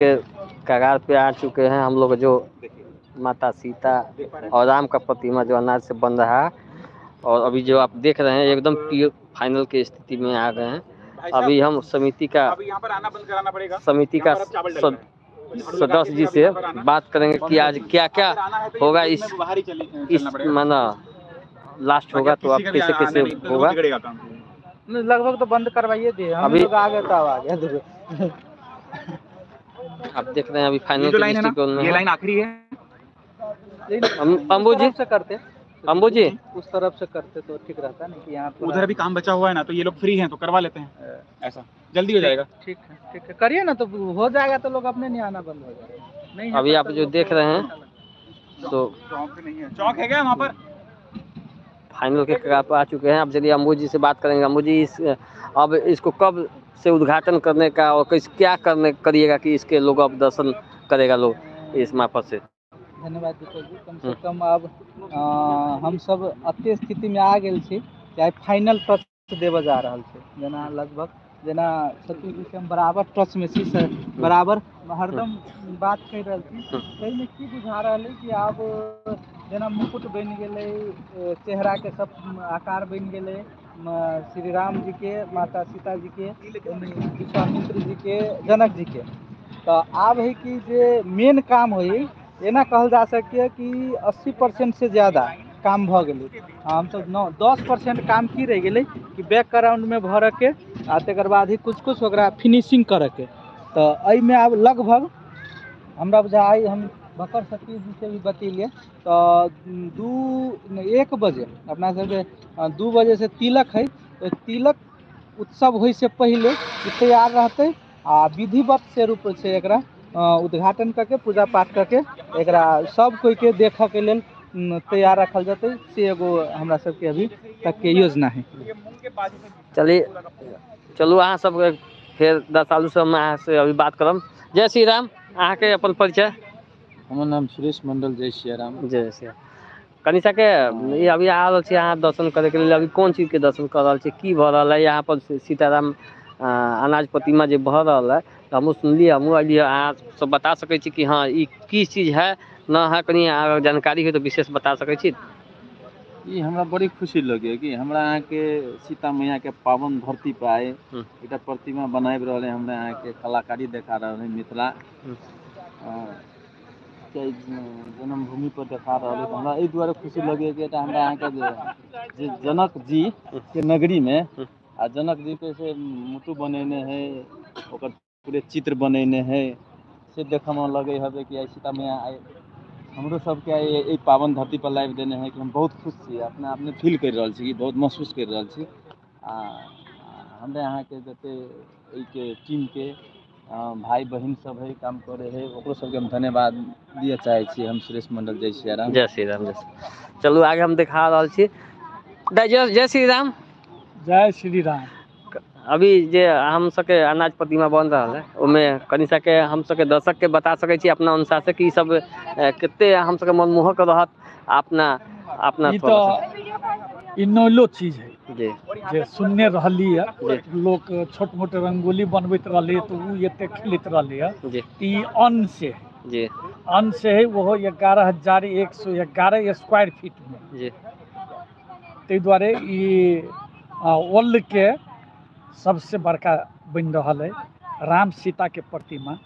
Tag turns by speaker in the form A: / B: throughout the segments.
A: के कगार पे आ चुके हैं हम लोग। जो माता सीता और राम का प्रतिमा जो अनाज से बन रहा है और अभी जो आप देख रहे हैं एकदम प्योर फाइनल के स्थिति में आ गए हैं। अभी हम समिति का
B: अभी यहाँ पर आना बंद कराना पड़ेगा।
A: समिति का
B: यहाँ पर अब चावल डल रहा है।
A: सदस्य जी से बात करेंगे कि आज क्या क्या
B: अगर आना है तो
A: होगा
B: ये
A: इस
B: बाहर ही चलना
A: इस
B: पड़ेगा।
A: माना लास्ट होगा तो आप
B: किसी का भी
A: कैसे
B: आना
A: कैसे
B: नहीं, तो
A: होगा।
B: बिगड़ेगा काम।
C: नहीं, लगभग तो बंद करवाइए दिए हम
A: अभी-
C: लोग आ गए तो अब आ गए देखो।
A: आप देख रहे हैं अभी
B: ये
A: फाइनल
B: जो
A: के
B: लाइन है ना,
A: दृष्टिकोण में
B: ये
A: है।
B: लाइन आखिरी है।
A: अंबु
C: उस
A: जी
C: तरफ से करते,
A: अंबु जी
C: उस तरफ से करते तो ठीक रहता ना कि यहाँ थोड़ा-
B: उधर भी काम बचा हुआ है ना, तो ये लोग फ्री हैं तो करवा लेते हैं, ऐसा जल्दी हो जाएगा।
C: ठीक है, ठीक है, करिए ना तो हो जाएगा, तो लोग अपने नहीं आना बंद हो जाएगा। नहीं है
A: अभी
C: तब
A: आप
C: तक
A: जो
C: लोग
A: देख
C: को
A: रहे हैं,
C: अच्छा लगता
A: तो
B: चौक नहीं है, चौक है क्या वहाँ पर?
A: फाइनल के कगार पर आ चुके हैं। अब चलिए अंबु जी से बात करेंगे। अंबु जी, इस अब इसको कब से उद्घाटन करने का और कैसे क्या करने करिएगा कि इसके लोग अब दर्शन करेगा लोग इस मार्फत से?
C: धन्यवाद दीपक जी। कम से कम अब हम सब अते स्थिति में आ गेल छी कि आइ फाइनल टच देबऽ जा रहल छै। जेना लगभग जेना सतीश जी से हम बराबर टच में छी, से बराबर हरदम बात कहि रहल छी। ताहिमे की बुझा रहल है कि आब जेना मुकुट बनि गेलै, चेहराके सब आकार बनि गेलै, श्री राम जी के, माता सीता जी के, विश्वामित्र जी के, जनक जी के। तऽ आब है कि जे मेन काम होइ, एना कहल जा सकैए कि 80% से ज़्यादा काम भऽ गेलै। हमसब 9-10% काम की रहि गेलै कि बैकग्राउंडमे भरऽके आ तकर बाद ही कुछ कुछ ओकरा फिनिशिंग करऽके। तऽ एहिमे आब लगभग हमरा बुझाइ हम बकर सतीश जी से भी बतेलियै तऽ 1 बजे अपना सबके 2 बजे से तिलक है, तऽ तिलक उत्सव होइ से पहिले ई तैयार रहतै आ विधिवत से रूप से एकरा उद्घाटन करके पूजा पाठ करके एकरा सब कोई के देखऽ के लेल तैयार रखल जतै, से एगो हमरा सबके अभी तक के योजना है।
A: चलिए, चलू अहाँ सबके फेर दसालू सब अहाँ से अभी बात करब। जय श्री राम। अहाँके अपन परिचय?
D: हमर नाम सुरेश मंडल। जय सिया राम।
A: जय श्री राम। कनि सबके ई अभी आ रहल छी अहाँ दर्शन करे के लेल, अभी कोन चीज के दर्शन कर रहल छी, की भऽ रहल है यहाँ पर? सीताराम अनाज प्रतिमा जे भऽ रहल है, तऽ हमहूँ सुनलियै, हमहूँ अलियै। अहाँ सब बता सकै छी कि हाँ ई की चीज है न है, कनि अहाँ जानकारी हो तऽ विशेष बता सकै छी।
D: ई हमरा बड़ी खुशी लगैए कि हमरा अहाँके सीता मैया के पावन धरती पर आइ एकटा प्रतिमा बनाबि रहल है, हमरा अहाँके कलाकारी देखा रहल है, मिथिला के जन्मभूमि पर देखा रहल है। हमरा एहि दुआरे खुशी लगैए कि एकटा हमरा अहाँके जे जनक जी के नगरी में आ जनक जी के से मुटु बनेने है, ओकर पूरे चित्र बनेने है, से देखऽमे लगै हबे कि आइ सीता मैया आइ हमरो सबके आइ एहि पावन धरती पर लाबि देने है कि हम बहुत खुश छी, अपना आपमे फील करि रहल छी, कि बहुत महसूस करि रहल छी। आ हमरा अहाँके जते एहिके टीमके भाई बहिन सब है, काम करे है, ओकरो सबके हम धन्यवाद दिअ चाहै छी। हम सुरेश मंडल। जय सिया राम।
A: जय श्री राम। जय श्री। चलू आगे हम देखा रहल छी। जय जय श्री राम।
E: जय श्री राम।
A: अभी जे हम सबके अनाज प्रतिमा बन रहल है, ओहिमे कनि सबके हम सबके दर्शक के बता सकै छी अपना अनुसार से कि ई सब कते हम सबके मनमोहक रहत अपना अपना
E: ई
A: थोड़ा सा।
E: तऽ ई नौलो चीज है
A: जी
E: जे सुनने रहली है, लोक छोट मोट रंगोली बनबैत रहलै तऽ ओ एते खेलैत रहलै है।
A: जी
E: ई अन्न से है।
A: जी
E: अन्न से है, ओहो 11,111 स्क्वायर फीट में।
A: जी
E: ताहि दुआरे ई वर्ल्ड के सबसे बड़का बनि रहल है राम सीता के प्रतिमा।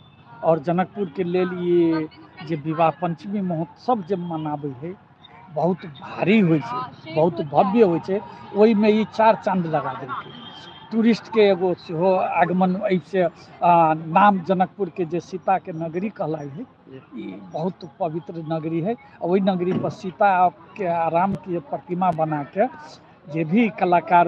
E: और जनकपुर के लेल ई जे विवाह पंचमी महोत्सव जे मनाबै है, बहुत भारी होइ छै, बहुत भव्य होइ छै, ओहिमे ई चार चाँद लगा देलकै। टूरिस्ट के एगो सेहो आगमन एहिसँ नाम जनकपुर के जे सीता के नगरी कहलाइ है, ई बहुत पवित्र नगरी है। ओहि नगरी पर सीता के आ राम के प्रतिमा बना के जे भी कलाकार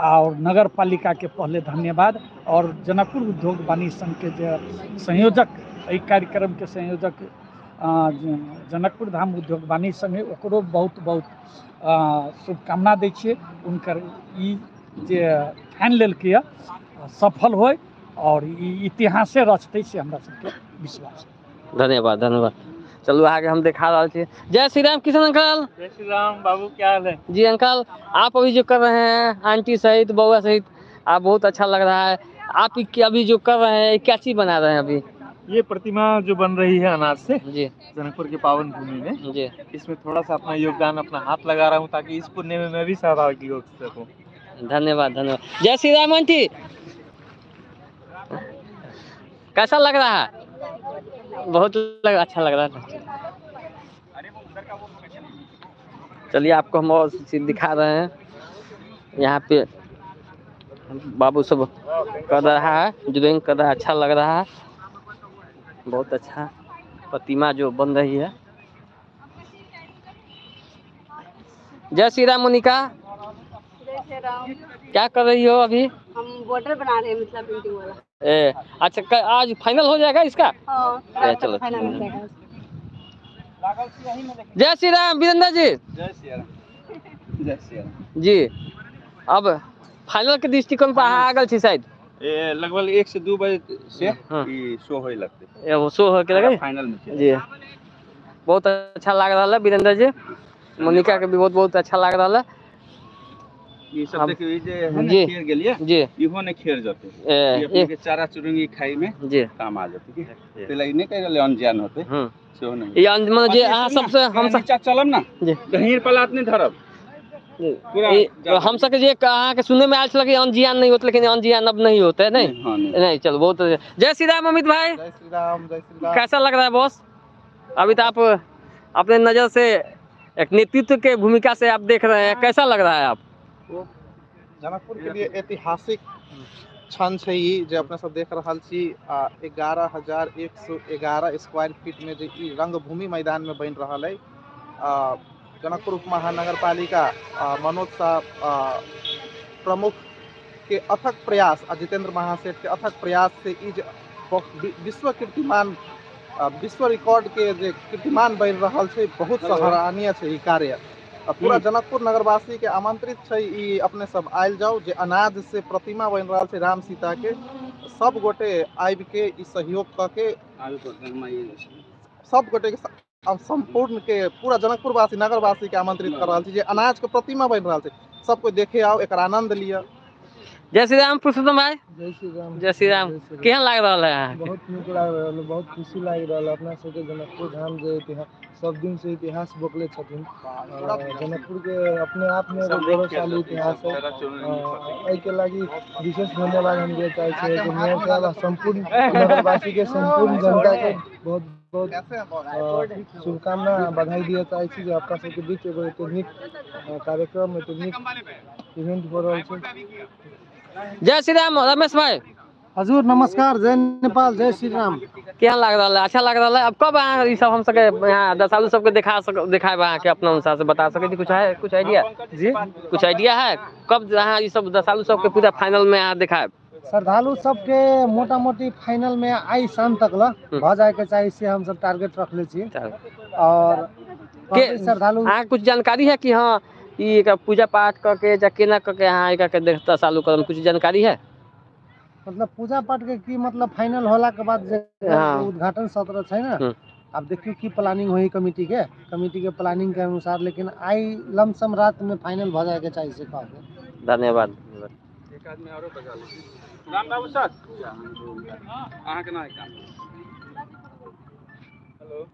E: और नगर पालिका के पहले धन्यवाद, और जनकपुर उद्योग वाणिज्य संघ के जे संयोजक एहि कार्यक्रम के संयोजक जनकपुर धाम उद्योग वाणिज्य संघ है, ओकरो बहुत बहुत शुभकामना दै छियै। हुनकर ई जे ठानि लेलकै यऽ सफल होय और ई इतिहासे रचतै, से हमरा सबके विश्वास।
A: धन्यवाद धन्यवाद। चलू आगे हम देखा रहल छी। जय श्री राम किशन अंकल।
F: जय श्री राम बाबू, क्या हाल है?
A: जी अंकल, आप अभी जो कर रहे हैं आंटी सहित बउआ सहित, आप बहुत अच्छा लग रहा है। आप अभी जो कर रहे हैं क्या चीज़ बना रहे हैं अभी?
F: ये प्रतिमा जो बन रही है अनाज से
A: जी
F: जनकपुर की पावन भूमि में,
A: जी
F: इसमें थोड़ा सा अपना योगदान, अपना हाथ लगा रहा हूँ ताकि इस पुण्य में मैं भी सहभागी हो सकूँ।
A: धन्यवाद धन्यवाद। जय श्री राम आंटी, कैसा लग रहा है? बहुत अच्छा लग रहा है। चलिए आपको हम और चीज दिखा रहे हैं। यहाँ पे बाबू सब कर रहा है, ड्राइंग कर रहा है, अच्छा लग रहा है, बहुत अच्छा प्रतिमा जो बन रही है। जय श्री राम मोनिका,
G: जय श्री राम।
A: क्या कर रही हो अभी?
G: हम बॉर्डर बना रहे हैं मिथिला पेंटिंग वाला।
A: ए, अच्छा, आज फाइनल हो जाएगा इसका?
G: हाँ,
A: चलो
G: फाइनल हो जाएगा।
A: जय श्री राम वीरेंद्र जी।
D: जय श्री राम। जय श्री राम
A: जी। अब फाइनल के दृष्टिकोण पर अहाँ आगल छी शायद?
D: लगभग 1 से 2 बजे से ई शो होए लगते।
A: ए, वो शो होके लगे
D: फाइनल में
A: जी। बहुत अच्छा लाग रहा है वीरेंद्र जी, मोनिका के भी बहुत बहुत अच्छा लाग रहा है।
D: ई सब देखियो, ई जे है
A: जी।
D: ने खेर गेलिए
A: जी,
D: इहो ने खेर जते, ई अपने के चारा चुरुंगी खाई में
A: जी
D: काम आ जते की पहले ई नै कहि रहले अनजान होते सेहो नहीं।
A: ई मने जे अहाँ सबसे हम सब
D: नीचा चलब ना
A: जी,
D: गहीर पलात नहीं धरब पूरा।
A: हम सबके जे अहाँ के सुने में आयल छल कि अनजियान नहीं होते, लेकिन अनजियान अब नहीं होते। नहीं
D: हाँ, नहीं,
A: नहीं चलो बहुत। जय श्री राम अमित भाई।
C: जय श्री राम। जय श्री राम।
A: कैसा लग रहा है बॉस? अभी तो आप अपने नजर से एक नेतृत्व के भूमिका से आप देख रहे हैं, कैसा लग रहा है आप?
C: जनकपुर के लिए ऐतिहासिक क्षण छै ई जे अपने सब देख रहल छी। 11,111 स्क्वायर फीट में जे ई रंगभूमि मैदान में बनि रहल है। जनकपुर उप महानगरपालिका मनोज साहब प्रमुख के अथक प्रयास आ जितेंद्र महासेठ के अथक प्रयास से ई जे विश्व कीर्तिमान, विश्व रिकॉर्ड के जे कीर्तिमान बनि रहल छै, बहुत सराहनीय छै ई कार्य। पूरा जनकपुर नगरवासी के आमंत्रित छै ई अपने सब आयल जाउ। जे अनाज से प्रतिमा बनि रहल छै राम सीता के, सब गोटे आबि के ई सहयोग कऽ के सब गोटे के संपूर्ण के पूरा जनकपुरवासी नगरवासी के आमंत्रित कर रहल छी जे अनाज के प्रतिमा बनि रहल छै, सब कोइ देखे आउ, एकर आनंद लिअ।
A: जय श्री राम पुरुषोत्तम भाई।
H: जय श्री राम।
A: जय श्री राम। केहन लागि रहल है अहाँके?
H: बहुत नीक लागि रहल है, बहुत खुशी लागि रहल है। अपना सबके जनकपुर धाम जे इतिहास सब दिन से इतिहास बोकले छथिन, जनकपुर के अपने आप में एगो गौरवशाली इतिहास है। एहिके लागि विशेष धन्यवाद हम दिए चाहै छियै कि मेयर साहब आ सम्पूर्ण नगरवासी के, सम्पूर्ण जनता के बहुत बहुत शुभकामना बधाई दिए चाहै छी जे अपना सबके बीच एगो एते नीक कार्यक्रम, एते नीक इवेंट भऽ रहल छै।
A: जय श्री राम रमेश भाई।
H: हजुर नमस्कार, जय नेपाल, जय श्री राम।
A: केहन लाग रहल है? अच्छा लाग रहल है। अब कब अहाँ ई सब हम सबके यहाँ दसालू सबके दिखाएब अहाँके अपना अनुसार से बता सकै छी? कुछ है, कुछ आइडिया
H: जी?
A: कुछ आइडिया है कब अहाँ ई सब दसालू सबके पूरा फाइनल में अहाँ दिखाएब?
H: श्रद्धालु सबके मोटा मोटी फाइनल में आई शाम तक ल भऽ जाए के चाही, से हम सब टारगेट रखले छी। और
A: के
H: श्रद्धालु
A: अहाँ कुछ जानकारी है कि हाँ ई एकर पूजा पाठ कऽ के या केना कऽ के अहाँ एकरा के देखता चालू करम, कुछ जानकारी है?
H: मतलब पूजा पाठ के की मतलब फाइनल होला के बाद जे उद्घाटन सत्र छै ना, अब देखियो की प्लानिंग होई कमिटी के प्लानिंग के अनुसार, लेकिन आई लमसम रात में फाइनल भ जाए के चाहिए से कह के।
A: धन्यवाद।
D: एक आदमी औरो बजा ले। राम बाबू सर, अहाँ के नाम?
A: हेलो,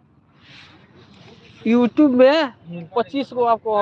A: यूट्यूब में 25 गो आपको